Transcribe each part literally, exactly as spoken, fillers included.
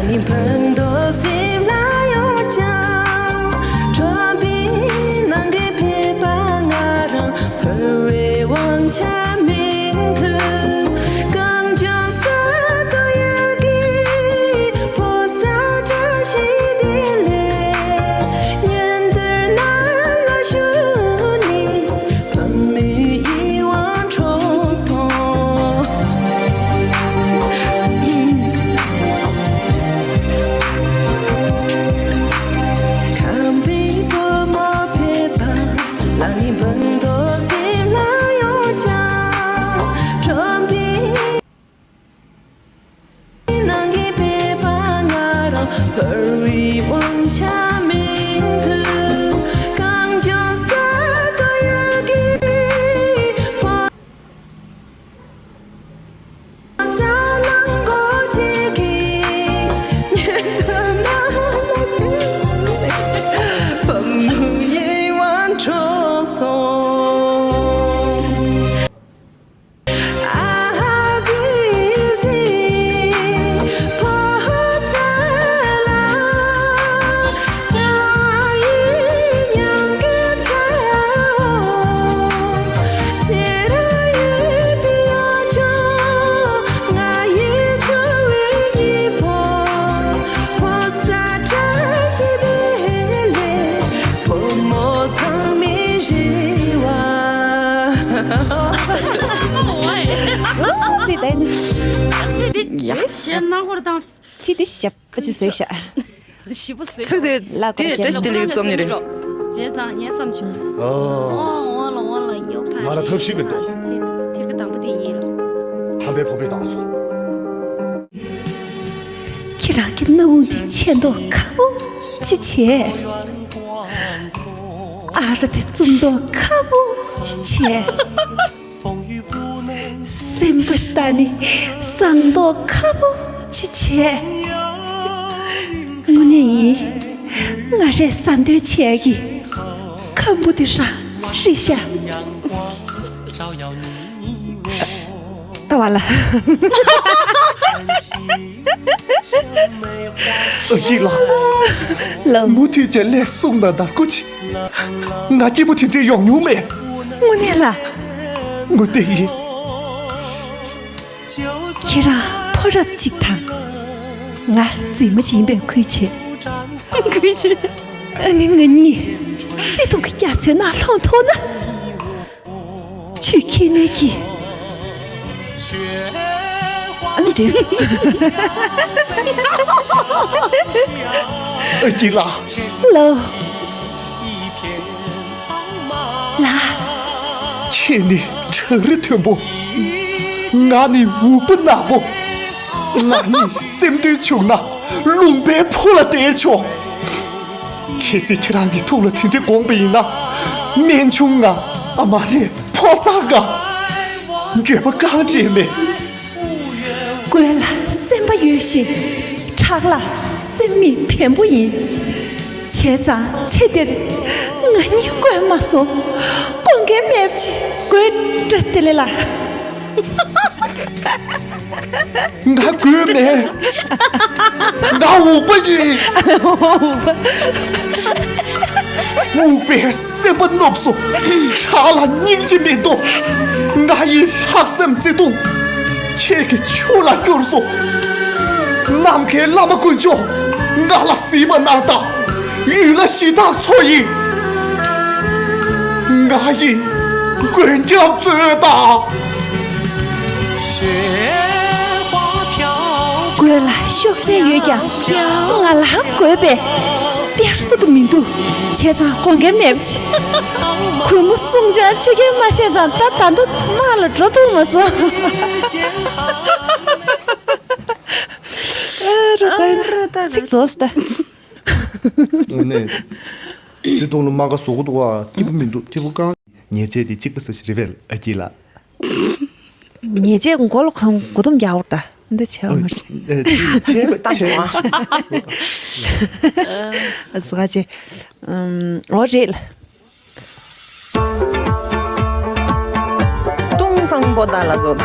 ནི་ཕན་ཐོགས་སེམས་ལ་ཡོད་ཀྱང་། ཁྲོན་པའི་ནང་གི་ཕེབས་པ་ང་རང་ཕར་བའི་དབང་ཆ་མིན་དུ། གངས་ལྗོངས་ས་རྡོ་ཡི་གི་ཕོ་གསར་བཀྲ་ཤིས་བདེ་ལེགས། ཉིན་དུ་ནམ་ལ་བཞུགས་ནས། ཕ་མེས་ཡིད་དབང་འཕྲོག་སོང་། ཁམས་པའི་བུ་མོ་ཕེབས་པ་ལ་ནི་ཕན་ཐོགས་སེམས་ལ་ཡོད་ཀྱང་། ཁྲོན་པའི་ནང་གི་ཕེབས་པ་ང་རང་ཕར་བའི་དབང་ཆ་མིན་དུ། གངས་ལྗོངས་ས་རྡོ་ཡི་གི་ཕོ་གསར་གླང་གོ་ཆེ་གི་ཉན་ཐོས་རྣམས་ལ་ཕ་མེས་ཡིད་དབང་འཕྲོག་སོང་། ཚིག་དེ་ནི། ཚིག་དེ་ཡ། ཞེ་ནང་ཧོར་དང་། ཚིག་དེ་ཞབས་པ་ཅི་བཟོས་ཤག་ཞིབ་པོ་བཟོས། ཚིག་དེ་ལ་དེ་དེ་དེ་ལས་རྩོམ་ནི་རེད། བྱས་ཙང་ངས་བསམ་བྱུང་། ཨོ། ཨོ་ལ་ཨོ་ལ་ཡོ་ཕ། ང་ལ་ཐབས་ཤེས་མི་འདུག་ཐེར་གི་དང་པོ་དེ་ཡིན་ལ། ཁམས་པའི་བུ་མོས་བདག་ཚོ། ཁྱེད་རང་གི་སྣ་བུག་འདི་ཆེ་མདོག་ཁ་པོ་ཅི་བྱས། ཨ་ར་དེ་བཙུམ་མདོག་ཁ་པོ་ཅི་བྱས། སེམས་པ་ལྟ་ནི་བཟང་མདོག་ཁ་པོ་ཅི་བྱས། དངོས་གནས་ཡིན། ང་རས་བསམ་དོན་བྱས་ཀྱི། ཁམ་བུ་དེ་རང་ཧྲི་ཤ། ལྟ་བ་ལ། ཨ་ཀི་ལགས། ལགས། མུ་མཐུད་བྱས་ལས་གསུངས་ན་ན་སྐུ་མཁྱེན། ང་སྐྱིད་པོ་དེ་འདྲས་ཡོང་མྱོང་མེད། དངོས་གནས་ལ། དངོས་གནས་ཡིན། ཁྱེད་རང་ཕོ་རབ་ཅིག་དང་། ང་རྫི་མ་ཞིག་ཡིན་པའི་ཁུལ་བྱེད། ཁུལ་བྱེད། ཨ་ནི་ང་གཉིས་བརྩེ་དུང་གི་རྒྱ་མཚོའི་ནང་ལྷུང་ཐུབ་ན། ཆུ་ཁྱེར་ནས་ཀྱི། ཨ་ནི་འདྲེས། ཨ་ཀི་ལགས། ལགས། ལགས། ཁྱེད་ནི་བྲག་རི་མཐོན་པོ། ང་ནི་འུག་པ་ནག་པོ། ང་གཉིས་སེམས་མཐུན་བྱུང་ན་ལུང་པའི་ཕུ་ལ་བསྡད་ཆོག་གལ་སྲིད་ཁྱེད་རང་གི་ཐུགས་ལ་དེ་འདྲ་དགོངས་པ་ཡིན་ན། སྨན་ཆུང་ང་། ཨ་མ་རེད། ཕོ་གསར་ང་། འགྱོད་པ་གང་བྱས་མེད། རྒོད་ལ་སེམས་པ་ཡོད་བཞིན། ཁྲག་ལ་སེམས་མེད་བེམ་པོ་ཡིན། བྱས་ཙང་ཚེ་འདིར་ང་གཉིས་རྒོད་མ་སོང་། དགོངས་འགལ་མེད་པ་ཅིག་དགོད་བྲ་དེ་ལས་ལ། ང་རྒོད་མེད། ང་འུག་པ་ཡིན། འུག་པའི་སེམས་པ་གནོབས་སོ། ཁྲག་ལ་སྙིང་རྗེ་མི་འདུག་ང་ཡི་ལྷག་བསམ་བརྩེ་དུང་ཁྱེད་ཀྱི་ཆུ་ལ་བསྐྱུར་སོ། ནམ་མཁའི་བླ་མ་དཀོན་མཆོག་ང་ལ་གཟིགས་པ་གནང་དང་། ཡུལ་ལ་ཞི་བདག་འཚོ་ཡི། ང་ཡི་མགོན་སྐྱབས་གཙོས་དང་། རྒོད་ལ་གཤོག་རྩལ་ཡོད་ཀྱང་། ང་ལ་རྒོད་པས་སྟེར་ས་དུ་མི་འདུག་བྱས་ཙང་དགོངས་འགལ་མེད་པ་ཅིག་གུས་མོ་གསུང་བྱ་ཆུ་རྐྱེན་མ་བཤད་ཙང་ད་ད་ལྟ་དམག་ལ་འགྲོ་ཐུབ་མ་སོང་། ཨ་རོ་ད་ཨ་རོ་ད་ཚིག་རྫོགས་ད། དངོས་གནས། བརྩེ་དུང་ལ་རྨ་ཁ་བཟོ་གི་འདུག་བ། སྐྱིད་པོ་མི་འདུག་སྐྱིད་པོ་གང་། ཉེས་ཆད་དེ་གཅིག་པ་ཟེར་ཞིག་རེད་པས། ཨ་ཀི་ལགས། ཉེས་ཆད་མགོ་ལ་གང་མགོ་དུམ་རྒྱག་འོར་ད། འདི་བྱས་པ་མ་རེད། ཆད་པ་ཆད། ཨ་ཟ་ཆེ། ཨམ། འོ་རེད་ལ། ཏུང་ཧྥང་པོ་ཏཱ་ལ་ཛོ་ད།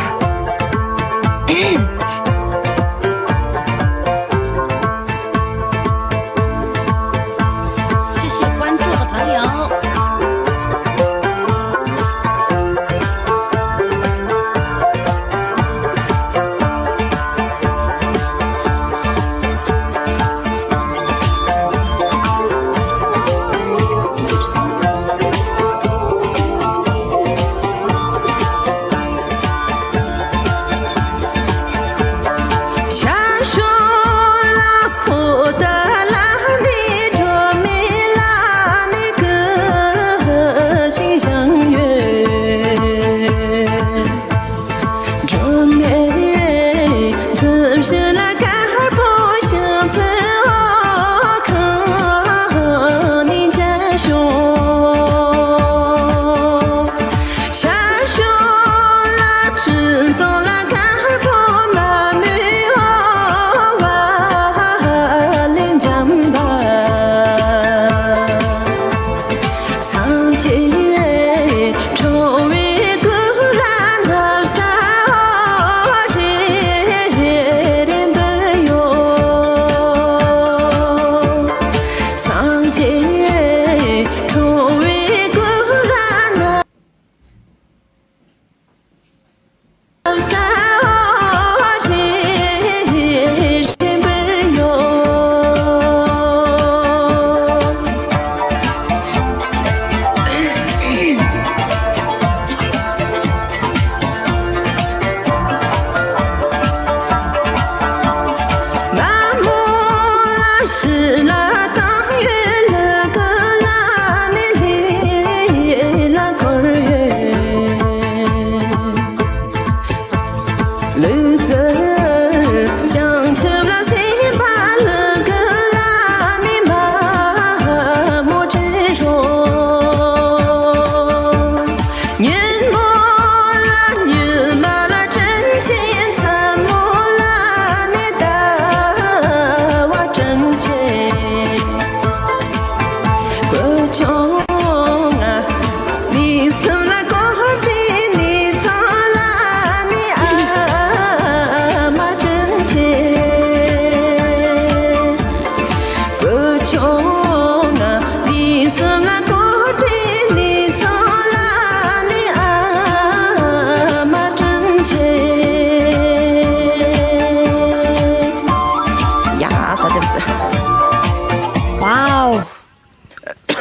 哇哦，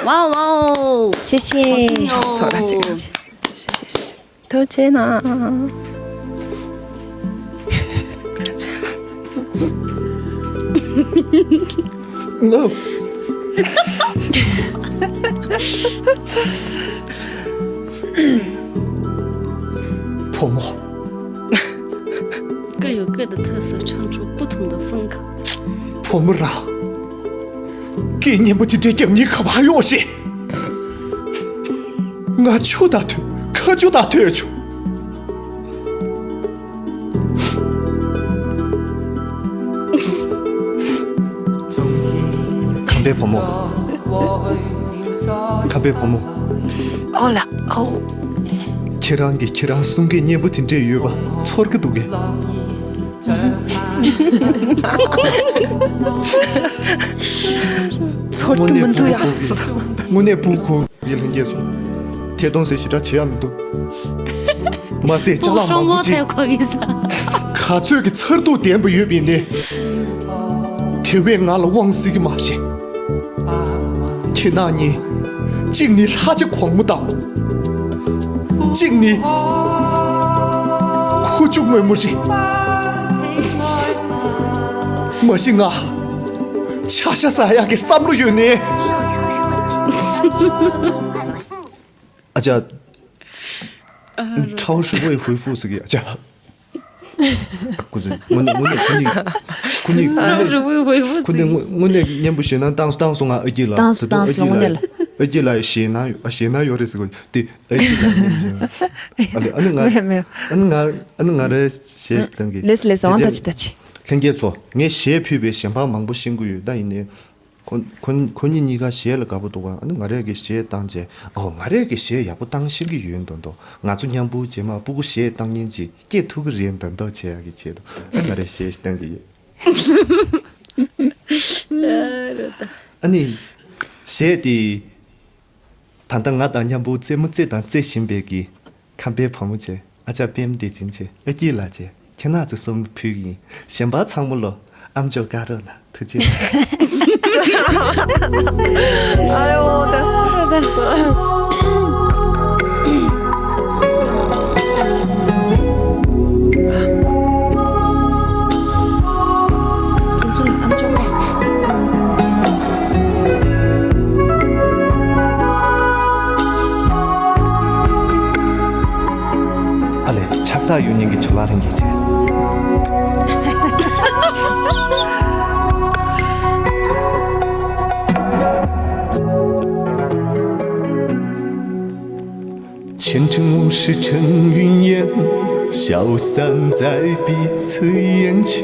哇哦，哇哦，谢谢。好听哦。错了，这个，谢谢谢谢。 ཐུགས་རྗེ་གནང་། བུ་མོ། 各有各的特色，唱出不同的风格。 བུ་མོ་རང་། སྐད་སྙན་པོ་དེ་འདྲའི་རྒྱག་སྙིང་ག་པར་ཡོད་ཤེས། ང་ཆུ་དང་ཐོད་ཁ་ཆུ་དང་ཐོད་ཆུ། ཁམས་པའི་བུ་མོ། ཁམས་པའི་བུ་མོ། ཨོ་ལ་ཨོ། ཁྱེད་རང་གིས་ཁྱེད་རང་གསུང་སྐད་སྙན་པོ་དེ་འདྲས་ཡོད་པ་ཚོར་གི་འདུག་གས། ཚོར་གི་མི་འདུག་ཡ། དངོས་གནས་སྤུ་གུ་གོ་གི། ལྷན་རྒྱས་ཚོ། ཐད་གཏོང་ཟེར་ཞེ་དྲག་བྱེད་ཡ་མི་འདུག། མ་ཟད་ཅ་ལག་མང་པོ་ཅིག་ག་ཚོད་ཀྱི་མཚར་སྡུག་ལྡན་པ་ཡོད་པ་ཡིན་ནའི། དེ་བས་ང་ལ་དབང་སྲིད་ཀྱི་མ་རེད། ཁྱེད་རྣམ་གཉིས། གཅིག་ནི་ལྷ་བྱ་གོང་མོ་དང་། གཅིག་ནི་ཁུ་བྱུག་སྔོན་མོ་རེད། མ་གཞི་ང་ཆ་ཤ་ཟ་ཡག་གི་བསམ་བློ་ཡོད་ནའི། ཨ་ཅག超市未回复ཟེར་གི། ཨ་ཅག་ཁོ་ཚོས་དངོས་གནས་དངོས་གནས་ཁོ་གཉིས་ཁོ་གཉིས་དངོས་གནས་ཁོ་གཉིས་དངོས་དངོས་གནས་སྙན་པོ་ཞེད་སྣང་བཏང་སོང་། བཏང་སོང་ང་ཨ་སྐྱིད་ལགས། བཏང་སོང་བཏང་སོང་། དངོས་གནས་ལ་ཨ་སྐྱིད་ལགས་ཞེད་སྣང་ཡོད། ཨ་ཞེད་སྣང་ཡོད་རེད་ཟེར་གོ་དེ་ཨ་སྐྱིད་ལགས་ཨ་ལེ། ཨ་ནི་ང་མེད་མེད། ཨ་ནི་ང་ཨ་ནི་ང་རེ་ཞེད་སྣང་གི་ལེས་ལེས། འོང་ད་ཅི་ད་ཅི། ལྷན་རྒྱས་ཚོ། ངས་གཞས་ཕུལ་བའི་གཞས་འབངས་མང་པོ་ཤེས་ཀྱི་ཡོད། ད་ཡིན་ནའི། ཁོ་ཁོ་ཁོ་གཉིས་གཉིས་ཀ་གཞས་ལ་དགའ་པོ་འདུག་ག་ཨ་ནི་ང་རས་ཀྱི་གཞས་བཏང་རྗེས། ཨོ་ང་རས་ཀྱི་གཞས་ཡག་པོ་བཏང་ཤེས་ཀྱི་ཡོད་མདོག་མདོག་ང་ཚོ་མཉམ་པོ་རྗེས་མ་སྤུ་གུ་གཞས་བཏང་མཁན་ཅིག་སྐྱེ་ཐུབ་ཀྱི་རེད་མདོག་མདོག་བྱེད་ཡག་གི་ཆེད་དུ་ང་རས་གཞས་ཤིག་བཏང་གི་ཡོད། ཨ་ནི་གཞས་དེ་ད་ལྟ་ང་དང་མཉམ་པོ་རྩེད་མོ་རྩེ་དང་རྩེ་བཞིན་པའི་གི་ཁམས་པའི་བུ་མོ་བྱས། ཨ་ཅག་པད་མ་བདེ་ཆེན་བྱས། ཨ་སྐྱིད་ལགས་བྱས། ཁྱེད་རྣམ་ཚོ་གསུམ་ལ་ཕུལ་གྱི་ཡིན། གཞན་པ་ཚང་མ་ལོ་ཨམ་ཅོག་བཀག་རོགས་གནང་། ཐུགས་རྗེ་ཆེ། ཨ་ཡོ་ད། ཁྱེད་ཚོ་ལ་ཨམ་ཅོག་བཀག་ཨ་ལས། ཕྱག་རྟགས་ཡོད་མཁན་གྱི་ཇོ་ལགས་ལྷན་རྒྱས་བྱས། 前尘往事成云烟，消散在彼此眼前。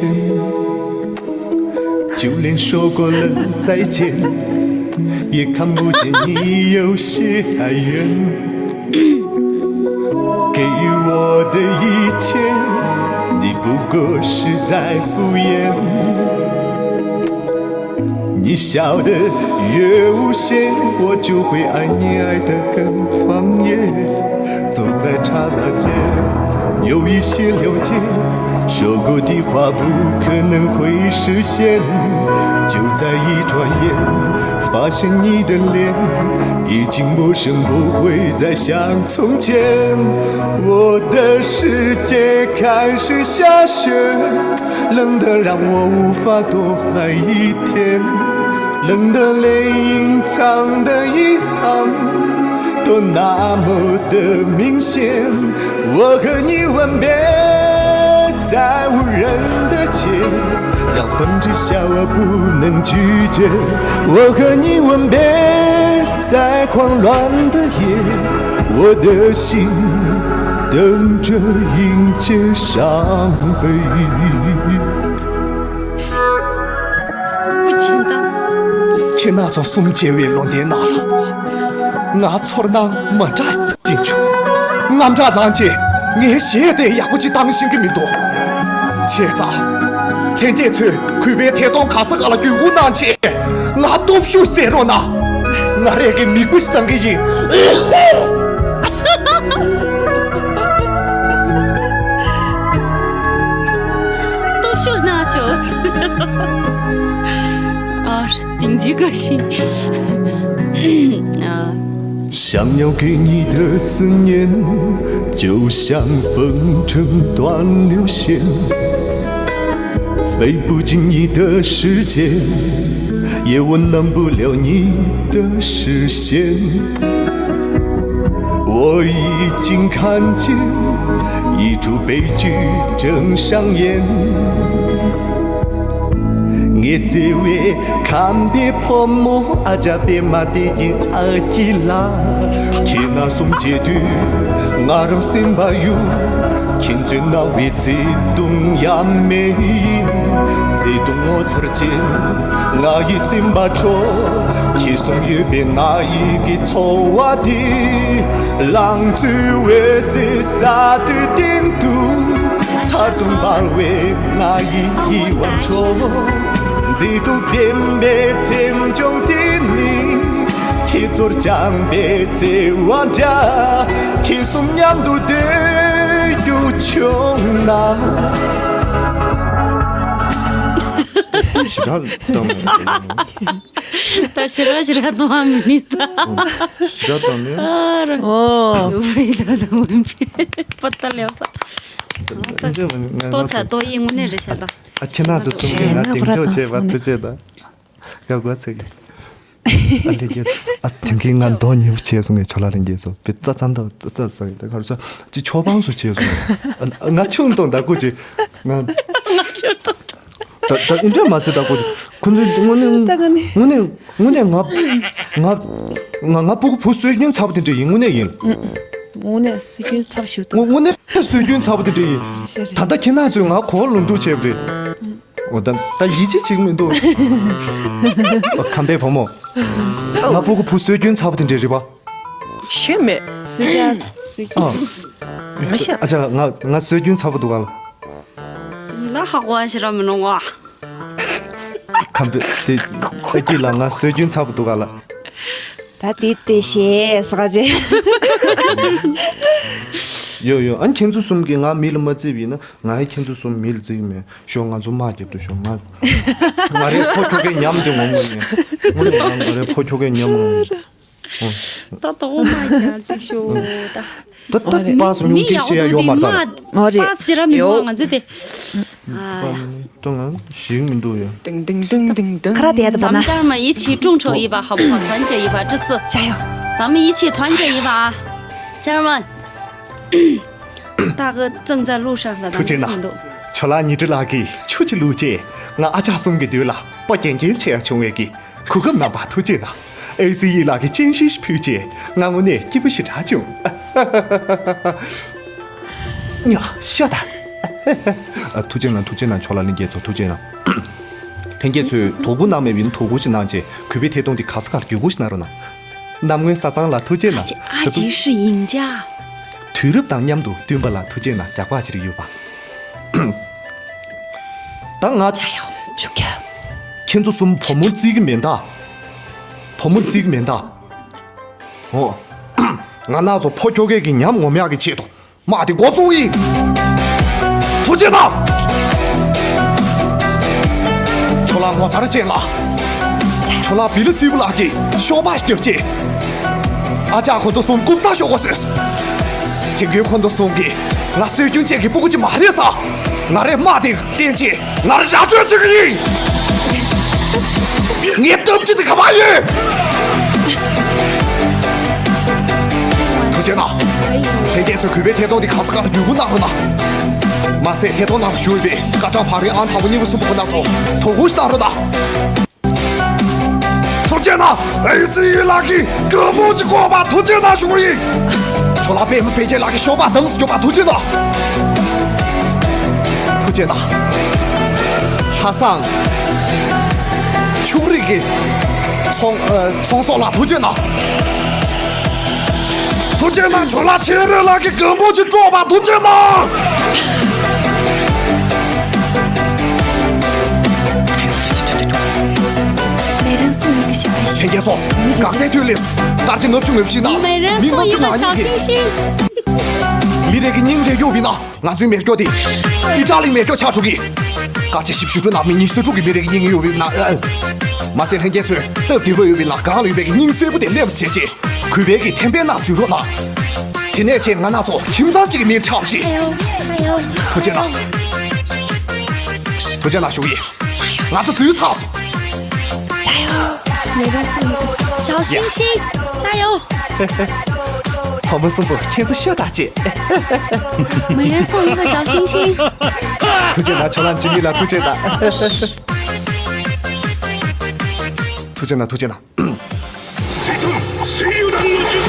就连说过了再见，也看不见你有些哀怨。给予我的一切，你不过是在敷衍。你笑得越无邪，我就会爱你爱得更狂野。总在刹那间有一些了解，说过的话不可能会实现。就在一转眼，发现你的脸已经陌生，不会再像从前。我的世界开始下雪，冷得让我无法多爱一天，冷得连隐藏的遗憾都那么的明显。我和你吻别在无人的街，让风吹笑我不能拒绝。我和你吻别在狂乱的夜，我的心等着迎接伤悲。不简单。ཁྱེད་རྣམ་ཚོ་གསུམ་མཇལ་བའི་ལོ་ཟླའི་ནང་ལ། ང་ཚོར་སྣང་མི་འདྲ་ཅིག་བྱུང་། དངངས་སྐྲག་ལངས་རྗེས་ངས་གཞས་དེ་ཡག་པོ་ཅིག་བཏང་ཤེས་ཀྱི་མི་འདུག་བྱས་ཙང་། ལྷན་རྒྱས་ཚོས་གུས་པའི་ཐད་གཏོང་ག་ས་ག་ལ་བརྒྱུད་སྐུར་གནང་རྗེས་ང་སྟོབས་ཤུགས་སྩལ་རོགས་གནང་། ང་རང་གི་མིག་དཔེ་བཟང་གི་ཡིན། སྟོབས་ཤུགས་གནང་ཆོག་ཨ། 顶级个性。啊。想要给你的思念，就像风筝断了线，飞不进你的世界，也温暖不了你的视线。我已经看见一出悲剧正上演。 ངའི་བརྩེ་བའི་ཁམས་པའི་ཕོ་མོ་ཨ་ཅག་པད་མ་དེ་ཡི་ཨ་ཁྱི་ལ། ཁྱེད་རྣམ་གསུམ་མཇལ་དུས་ང་རང་སེམས་པ་གཡོ། ཁྱེད་ཚོའི་རྣ་བའི་བརྩེ་དུང་ཡང་མེད་ཡིན། བརྩེ་དུང་ངོ་མཚར་ཅན་ང་ཡི་སེམས་པ་འཕྲོག་ཁྱེད་གསུམ་ཡོད་པའི་ང་ཡི་གི་འཚོ་བ་དེ། ལང་ཚོའི་འོད་ཟེར་ས་དུས་སྟེང་དུ། མཚར་དུ་འབར་བའི་ང་ཡི་ཡིད་དབང་འཕྲོག་མཛེས་སྡུག་ལྡན་པའི་མཚན་ལྗོངས་འདི་ནི། ཁྱེད་ཚོར་བཅངས་པའི་བརྩེ་བ་འདྲ། ཁྱེད་གསུམ་མཉམ་དུ་སྡོད་རྒྱུ་བྱུང་ན། ཞེ་དྲག་གཏོང་མེད། ད་ཞེ་དྲག་ཞེ་དྲག་གཏོང་བ་མི་ནུས་ད། ཞེ་དྲག་གཏོང་མེད། ཨ་ར། ཨོ། ཡོ་བའི་ད་ད་མི་པ་ད་ལེའོ་ས། ཏོ་ཚ་ཏོ་ཡི་དངོས་གནས་རེད་ཤག་ད། ཨ་ཁྱེད་རྣམ་ཚོ་གསུམ་གྱིས་ང་གདེང་འཇོག་བྱས་པ་ཐུགས་རྗེ་ཆེ་ད། ཡག་པོ་ཚེ་གི། ཨ་ལྷན་རྒྱས་ཚོ། ཨ་དེང་གི་ང་མདོག་ཉེས་པོ་བྱས་སོང་ངས་ཁྱོད་ལ་ལྷན་རྒྱས་ཚོ་དཔེ་རྩ་ཚ་འདུག་རྩ་ཚ་སོང་ཡིན་ད་ག་རེ་ཟེར་ཅིག་ཆོ་འཕང་སུ་བྱས་སོང་། ཨ་ང་ཆུང་དང་ད་ཀུ་ཅིག་ང་། ང་ཆུང་དང་། ད་ད་ཨིན་དྲ་མ་སི་ད་ཀུ་ཅིག་ཁོ་ཚོས་དངོས་གནས་ད་ག་ནི་དངོས་གནས་དངོས་གནས་ང་ང་ང་ང་སྤུ་གུ་བུ་སྲོལ་རྒྱུན་ཚ་པོ་དེ་འདྲ་ཡིན་དངོས་གནས་ཡིན། དངོས་གནས་སྲོལ་རྒྱུན་ཚ་པོ་ཞིག་འདུག་དངོས་གནས་སྲོལ་རྒྱུན་ཚ་པོ་དེ་འདྲ་ཡིན། ད་ལྟ་ཁྱེད་རྣམ་ཚོས་ང་གོ་བ་ལོག་འགྲོ་བྱས་པ་རེད། འོ་ད་ད་ཡིད་ཆེས་བྱེད་ཀྱི་མི་འདུག་ཨ་ཁམས་པའི་བུ་མོ། ང་སྤུ་གུ་བུ་སྲོལ་རྒྱུན་ཚ་པོ་དེ་འདྲས་རེད་པ། ཤེས་མེད། སྲོལ་རྒྱུན་སྲོལ་རྒྱུན། ཨ། མི་ཤེས། ཨ་ཅག་ང་ང་སྲོལ་རྒྱུན་ཚ་པོ་འདུག་ག་ལ། ང་ཧ་གོ་བ་ཞིག་ར་མི་ནོར་བ། ཁམས་པའི་དེ་ཨ་སྐྱིད་ལ་ང་སྲོལ་རྒྱུན་ཚ་པོ་འདུག་ག་ལ། ད་དེ་དེ་ཤེས་ས་ག་ཅེ། ཡོ་ཡོ་ཨ་ཁྱེད་ཚོ་གསུམ་གྱིས་ང་མི་ལ་མ་བརྩིས་པ་ཡིན་ན། ང་ཡི་ཁྱེད་ཚོ་གསུམ་མི་ལ་བརྩི་གི་མེད། ཞོག་ང་ཚོ་དམག་རྒྱབ་ཏུ་ཞོག་ང་ང་རའི་ཕོ་ཁྱོ་གའི་ཉམས་དེ་ངོམ་ངོམ་ཡིན། དངོས་གནས་ང་ང་རའི་ཕོ་ཁྱོ་གའི་ཉམས་ངོམ་ཡིན། ད་ད་འོ་དམག་རྒྱབ་ཏུ་ཞོག་ད། ད་ད་པཱ་སུ་ཉུང་སྐད་བཤད་ཡ་ཡོད་མ་རེད་ད། མ་རེད། པཱ་སུ་ཞེ་དྲག་མི་འདུག་ང་ཚོ་དེ། ཨ། ད་ང་ཞིག་མི་འདུག་ཡ། ཏིང་ཏིང་ཏིང་ཏིང་ཏིང་། ཁ་ར་དེ་ཡ་ད་པ་ན། 咱们这儿嘛，一起众筹一把，好不好？团结一把，这是。加油！咱们一起团结一把啊！家人们，大哥正在路上了，咱们不能动。 ཐུགས་རྗེ་གནང་། ཁྱོད་ལ་ཉི་ཁྲི་ལགས་ཀྱིས་ཆུ་ཅིག་བླུགས་རྗེས་ང་ཨ་ཅག་གསུམ་གྱི་མདུན་ལ་སྤོ་རྒྱན་རྒྱན་བྱེད་ཡ་བྱུང་བའི་གི་གོ་སྐབས་གནང་བ་ཐུགས་རྗེ་གནང་། ཨེ་སི་ཡི་ལགས་ཀྱིས་སྤྱན་ཤེལ་ཞིག་ཕུལ་རྗེས་ང་དངོས་གནས་སྐྱིད་པོ་ཞེ་དྲག་བྱུང་། ཡ། ཤ་ད། ཨ། ཐུགས་རྗེ་གནང་། ཐུགས་རྗེ་གནང་། ཁྱོད་ལ་ལྷན་རྒྱས་ཚོ་ཐུགས་རྗེ་གནང་། ལྷན་རྒྱས་ཚོས་དོ་ཁུར་གནང་མེད་པ་ཡིན་ན་དོ་ཁུར་ཅིག་གནང་བྱས། གུས་པའི་ཐད་གཏོང་འདི་ག་ས་གར་བརྒྱུད་སྐུར་ཞིག་གནང་རོགས་གནང་། གནམ་སྔོན་ས་གཙང་ལ་ཐུགས་རྗེ་གནང་། ཨ་ཅེ་ཨ་ཅེ་ཧྲི་ཡིན་ཅ། དུས་རབས་དང་མཉམ་དུ་བསྟུན་པ་ལ་ཐུགས་རྗེ་གནང་། རྒྱག་པ་ཅི་རིགས་ཡོད་པ། ད་ང་། ཅ་ཡོ་ཞུ་ཁྱབ། ཁྱེད་ཚོ་གསུམ་བུ་མོ་བརྩི་གི་མེད་ད། བུ་མོ་བརྩི་གི་མེད་ད། ཨོ། ང་ན་ཚོ་ཕོ་ཁྱོ་གས་ཀྱི་ཉམས་ངོམ་ཡག་གི་ཆེད་དུ། དམག་དེ་འགོ་བཙུགས་ཡིན། ཐུགས་རྗེ་གནང་། ཁྱོད་ལ་ངོ་མཚར་ཅན་ལ། ཁྱོད་ལ་བི་ལི་སིལ་བུ་ལགས་ཀྱིས་ཤོག་སྦག་བརྒྱབ་རྗེས། ཨ་ཅག་ཁོ་ཚོ་གསུམ་རྐུབ་ཚ་ཤོག་གོ་བཟོས་སོང་། དེ་དུས་ཁོ་ཚོ་གསུམ་གྱིས་ང་སྲོལ་རྒྱུན་ཅན་གྱི་སྤུ་གུ་ཅིག་མ་རེད་ཟེར། ང་རས་དམག་དེ་བསྟན་རྗེས་ང་རང་ར་སྤྲོད་བྱེད་ཀྱི་ཡིན། ངའི་སྟབས་ཀྱིས་དེ་ག་པར་ཡོད། ཐུགས་རྗེ་གནང་། ལྷན་རྒྱས་ཚོས་གུས་པའི་ཐད་གཏོང་འདི་ག་ས་ག་ལ་བརྒྱུད་སྐུར་གནང་རོགས་གནང་། མ་ཟད་ཐད་གཏོང་ནང་ཞུགས་པའི་སྐར་གྲངས་བར་རིང་ཨང་དང་པོ་གཉིས་པ་གསུམ་པ་ཁོ་ན་ཚོ་དོ་ཁུར་ཞིག་གནང་རོགས་གནང་། ཐུགས་རྗེ་གནང་། ཨེ་སི་ཡི་ལགས་ཀྱིས་སྐུ་མོ་ཅིག་བསྐོར་བ་ཐུགས་རྗེ་གནང་ཞུ་གི་ཡིན། ཁྱོད་ལ་པད་མ་འཕེལ་རྒྱས་ལགས་ཀྱིས་ཤོག་སྦག་བཏང་སྐྱོབ་པ་ཐུགས་རྗེ་གནང་། ཐུགས་རྗེ་གནང་། ལྷ་བཟང་། ཕྱུགས་རིགས་ཀྱི་ཚོང་ཨ། ཚོང་ཟོག་ལ་ཐུགས་རྗེ་གནང་། ཐུགས་རྗེ་གནང་། ཁྱོད་ལ་ཆེ་རེ་ལགས་ཀྱིས་སྐུ་མོ་ཅིག་བསྐོར་བ་ཐུགས་རྗེ་གནང་། 每人送一个小爱心。 ལྷན་རྒྱས་ཚོ། གག་རྩའི་དུས་ལས་སུ་ཏར་ཆེ་ལྔ་བཅུ་ང་བཞི་ནང་། 每人送一个小星星。 མི་ལྔ་བཅུ་ང་གཉིས་ཀྱིས། མི་རེ་གི་སྙིང་རེ་གཡོབ་པ་ཡིན་ན། ང་ཚོའི་མེ་སྒྱོགས་དེ་ཨི་ཊ་ལིའི་མེ་སྒྱོགས་ཆགས་འགྲོ་གི། གལ་ཆེ་བཞི་བཅུ་ནང་མི་ཉི་ཤུ་དྲུག་གི་མི་རེ་གི་སྙིང་གཡོབ་པ་ཡིན་ན། ཨ། མ་ཟད་ལྷན་རྒྱས་ཚོས་སྟབས་བདེ་པོ་ཡོད་པ་ཡིན་ན་སྒང་ལ་ཡོད་པའི་གི་སྙིང་གསལ་པོ་དེ་སླེབས་པ་བྱས་རྗེས། གུས་པའི་གི་ཐེམ་པའི་ནང་འཛུལ་རོགས་གནང་། དེ་ནས་བྱས་ང་རང་ཚོ་ཁྱིམ་ཚང་གཅིག་གི་མིང་ཆགས་པ་ཞིག། ཐུགས་རྗེ་གནང་། ཐུགས་རྗེ་གནང་ཞུ་གི་ཡིན། ང་ཚོ་འཛུལ་ཚར་སོང་། 加油！每人送一个小星星，加油！ བུ་མོ་གསུམ་པོ་ཁྱེད་ཚོ་ཤོད་དང་བྱེད། 每人送一个小星星。 ཐུགས་རྗེ་གནང་། ཁྱོད་རང་འཇིགས་མེད་ལ་ཐུགས་རྗེ་གནང་། ཐུགས་རྗེ་གནང་། ཐུགས་རྗེ་གནང་། 水流弹の術